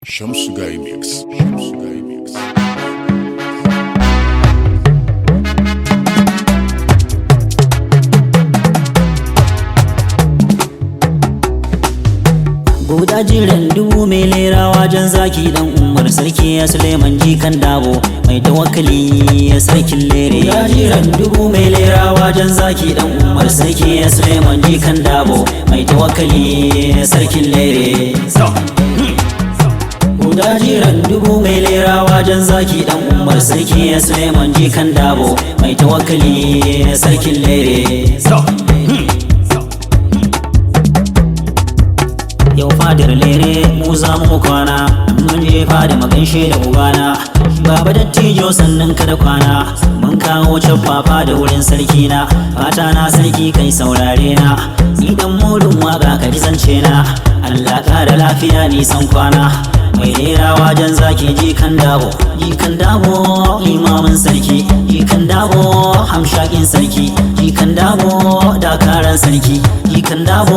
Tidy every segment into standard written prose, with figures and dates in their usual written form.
Shamsu Guy Mix. Shamsu Guy Mix. Guda jiran dubu mai lerawa jan zaki dan Umar sarki ya Suleiman jikan dabo mai tawakkali ya sarkin lere. Guda jiran dubu mai lerawa jan zaki dan Umar sarki ya Suleiman jikan dabo mai tawakkali ya sarkin lere. Guda jiran dubu mai lerawa jan zaki dan Umar sarki ya Suleiman jikan dabo mai tawakkali ya sarkin lere. Yau fadar lere mu za mu kwana, mun je fada mu gaishe da ubana. Baba dattijo, sannan ka da kwana. Mun kawo cappafa da wurin sarki na. Fata na sarki kai saurare na, ni dan murin waka, ka ji zance na. Allah kara lafiya, nisan kwana. Mai rerawa jan zaki jikan dabo, jikan dabo limamin sarki, jikan dabo hamshakin sarki, jikan dabo dakaran sarki, jikan dabo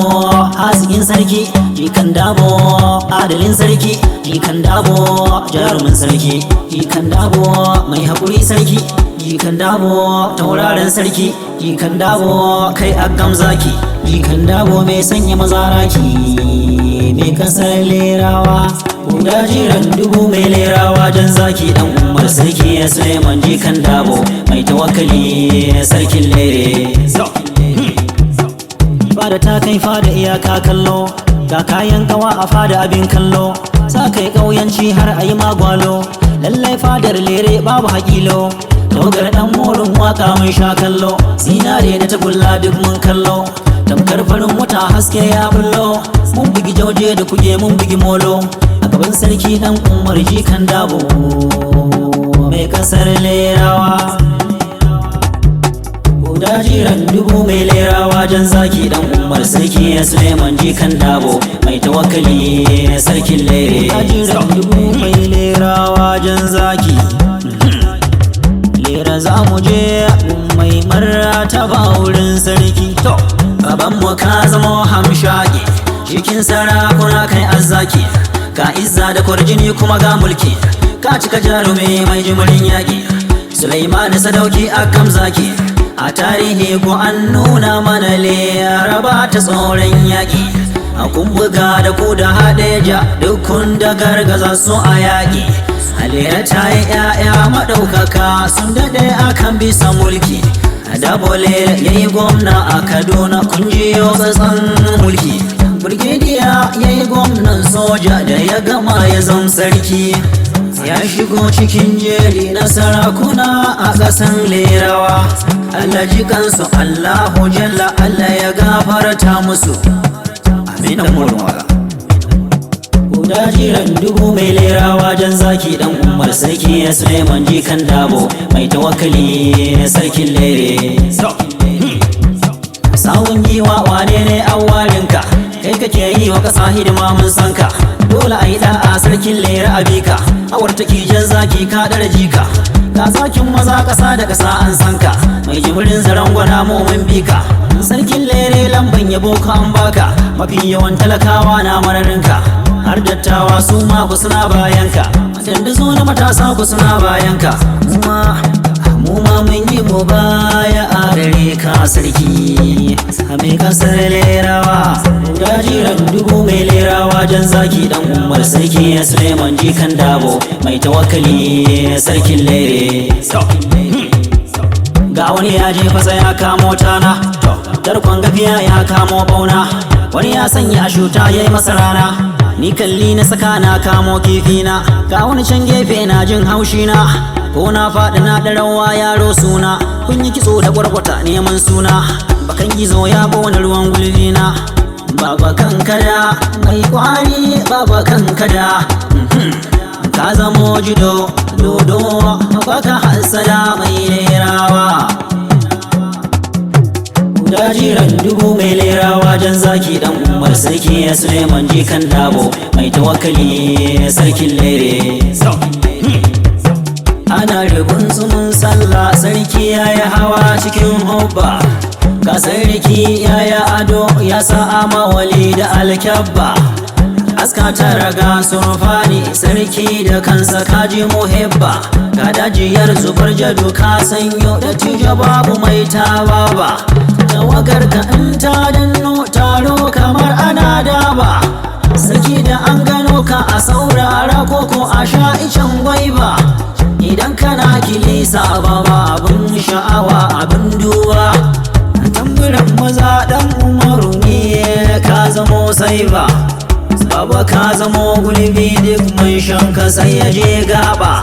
hasikin sarki, jikan dabo adalin sarki, jikan dabo jarumin sarki, jikan dabo mai haƙuri sarki, jikan dabo tauraron sarki, jikan dabo kai agam zaki, jikan dabo mai sanya mazaraki, mai kasar lerawa. Guda jiran dubu mai lerawa jan zaki dan Umar sarki ya Suleiman jikan dabo mai tawakkali sarkin lere. Fada ta kai fada, iyaka kallo, ga kayan kawa a fada, abin kallo, sa kai kauyanci har a yi magwalo. Lallai fadar lere babu hakilo. Dogar dan morin waka, mun sha kallo, zinare da tagulla duk mun kallo, tamkar farin wata haske ya bullo. Mun bugi jauje da kuge, mun bugi molo a gaban sarki dan Umar jikan dabo mai kasar lerawa. Guda jiran dubu mai lerawa jan zaki dan Umar sarki ya Suleiman jikan dabo mai tawakkali sarkin lere. Guda jiran dubu mai lerawa jan zaki, lera za mu je mai martaba wurin sarki. To baban mu, ka zama hamshaki cikin sarakuna, kai azzaki, ka izza da kwarjini kuma ga mulki, ka cika jarumi mai jimirin yaƙi. Sulaiman Sadauki akam zaki, a tarihi ko an nuna mana lera ta tsoron yaƙi. A kun buga da ku da Hadeja, duk kun da gargaza su a yaƙi. Halira ta yi 'ya'ya maɗaukaka, sun daɗe akan bisa mulki. Dabole ya yi gwamna a Kaduna, kun ji tsatsan mulki. Brigadier ya yi gwamnan soja, da ya gama ya zam sarki. Ya shigo cikin jeri na sarakuna a ƙasan lerawa. Allah ji kansu, Allahu jalla, Allah ya gafarta musu. Amin. Dan waka. Guda jiran dubu mai lerawa jan zaki dan Umar sarki ya Suleiman jikan dabo mai tawakkali sarkin lere. Sawun giwa, wane ne awalinka? Kai kake yi wa ƙasa hidima, mun san ka. Dole a yi da'a, sarkin lera abika. Awar take jan zaki, ka ɗara jika. Ka zakin maza, ƙasa da ƙasa an san ka. Mai jimirin zaren gwana, mu mun bika. Sarkin lere, lamban yabo ka an baka. Mafi yawan talakawa na mararinka. Har dattawa su ma ku suna bayanka. Dandazo na matasa ku suna bayanka. Mu ma mun yi mu baya a gare ka sarki a mai kasar lerawa. Gajiran dubu mai lerawa jan zaki dan Umar sarki ya Suleiman jikan dabo mai tawakkali sarkin lere. Ga wani ya je fasa ya kamo tana, tarkon gafiya ya kamo bauna, wani ya sanya a shuta ya yi masa rana. Ni kalli na saka na kamo kifina. Ga wani can gefe na jin haushi na, ko na faɗi na ɗarawa yaro suna. Kun yi kitso da kwarkwata neman suna, bakan gizo ya ƙona ruwan gulbina. Baba kankada mai kwari, baba kankada, ka zamo jido dodo, baka hasada, mai lerawa. Gajiran dubu mai lerawa jan zaki dan Umar sarki ya Suleiman jikan dabo mai tawakkali sarkin lere. Ana rubun tsumin sallah, sarki ya yi hawa cikin hubba. Ga sarki ya yi ado, ya sa amawali da alkyabba. Aska ta raga surfani, sarki da kansa kaji muhibba. Ga dajiyar zubar jadu ka sanyo da tije babu mai tawa ba. Tawagar ka in ta danno taro kamar ana daba. Sarki da an gano ka a saurara koko a sha icen gwaiba. Idan kana kilisa baba, abin sha'awa abin duba. Tamburan maza dan Umaru ne, ka zamo saiba. Baba, ka zamo gulbi, duk mai shanka sai ya je gaba.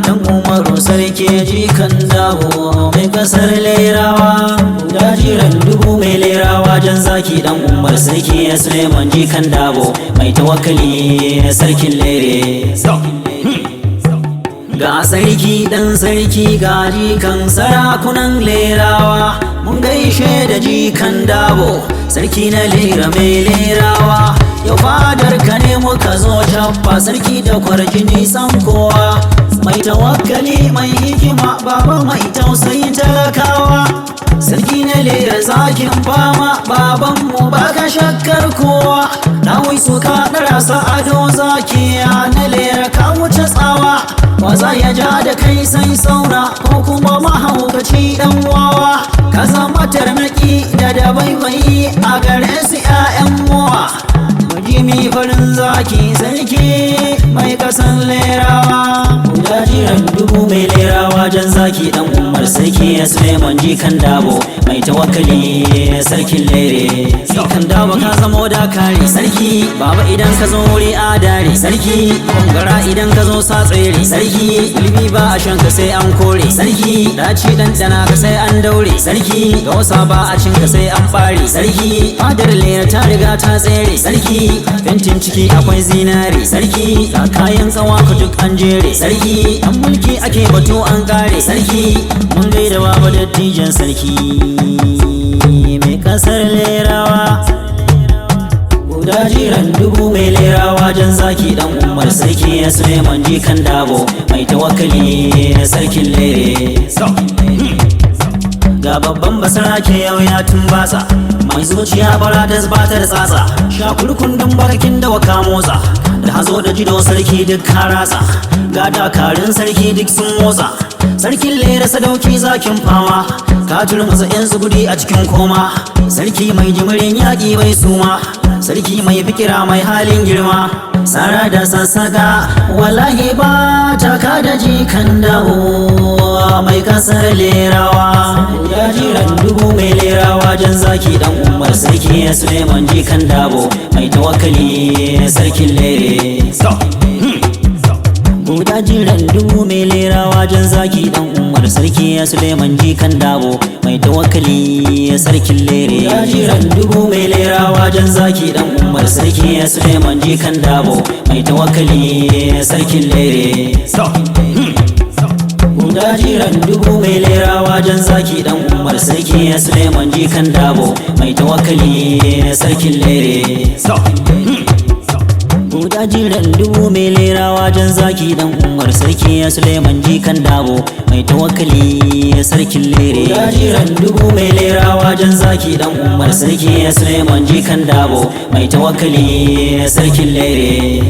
Dan Umaru sarki jikan dawo mai kasar Lerawa. Dajiran dubu mai Lerawa, jan zaki dan Umar sarki ya Suleiman jikan Dabo mai tawakkali sarkin Lere. Ga sarki dan sarki, ga jikan sarakunan Lerawa. Mun gaishe da jikan Dabo, sarki na Lera mai Lerawa. Yau fadar ka ne muka zo cappa, sarki da kwarjini san kowa. Mai tawakkali, mai hikima, baba mai tausayin talakawa. Sarki na Lera, zakin fama, babanmu baka shakkar kowa. Dawai suka ɗara ado, zaki na Lera ka wuce tsawa. Waza ya ja da kai sai saura ko kuma mahaukaci dan wawa. Ka zama tarnaki da dabaibayi a gare su 'ya'yan mowa. Mujimi farin zaki, sarki mai kasan Lerawa. Dajiran dubu mai Lerawa, jan zaki dan Umar sarki ya Suleiman jikan Dabo mai tawakkali sarkin Lere. Jikan Dabo, ka zamo dakare sarki. Baba, idan ka zo wuri a dare sarki. Gangara idan ka zo sa tsere sarki. Ilimi ba a shan ka sai an kore sarki. Daci ɗanɗana ka sai an daure sarki. Gausa ba a cin ka sai an bare sarki. Fadar Lera ta riga ta tsere sarki. Fentin ciki akwai zinare sarki. Ga kayan tsawa ka duk an jere sarki. An mulki ake batu an kare sarki. Mun gaida baba dattijan sarki mai kasar Lerawa. Guda jiran dubu mai Lerawa, jan zaki dan Umar sarki ya Suleiman jikan Dabo mai tawakkali sarkin Lere. Ga babban basarake yau ya tumbatsa, mai zuciya bara ta zubata da tsatsa. Shakurkundin barkin da waka motsa, da hazo da jido sarki duk ka ratsa. Ga dakarun sarki duk sun motsa. Sarkin Lera, sadauki zakin fama, ka turmusa yan zugudi a cikin koma. Sarki mai jimirin yaƙi bai suma, sarki mai fikira mai halin girma. Sara da sassaka wallahi ba ta kada jikan dawo mai kasar Lerawa. Jiran dubu mai Lerawa, jan zaki dan Umar sarki ya Suleiman jikan Dabo mai tawakkali sarkin Lere. Guda jiran dubu mai Lerawa, jan zaki dan Umar sarki ya Suleiman jikan Dabo mai tawakkali sarkin Lere. Jiran dubu mai Lerawa, jan zaki dan Umar sarki ya Suleiman jikan Dabo mai tawakkali sarkin Lere. Guda jiran dubu mai Lerawa, jan zaki dan Umar sarki ya Suleiman jikan Dabo mai tawakkali sarkin Lere. Guda jiran dubu mai Lerawa, jan zaki dan Umar sarki ya Suleiman jikan Dabo mai tawakkali sarkin Lere. Guda jiran dubu mai Lerawa, jan zaki dan Umar sarki ya Suleiman jikan Dabo mai tawakkali sarkin Lere.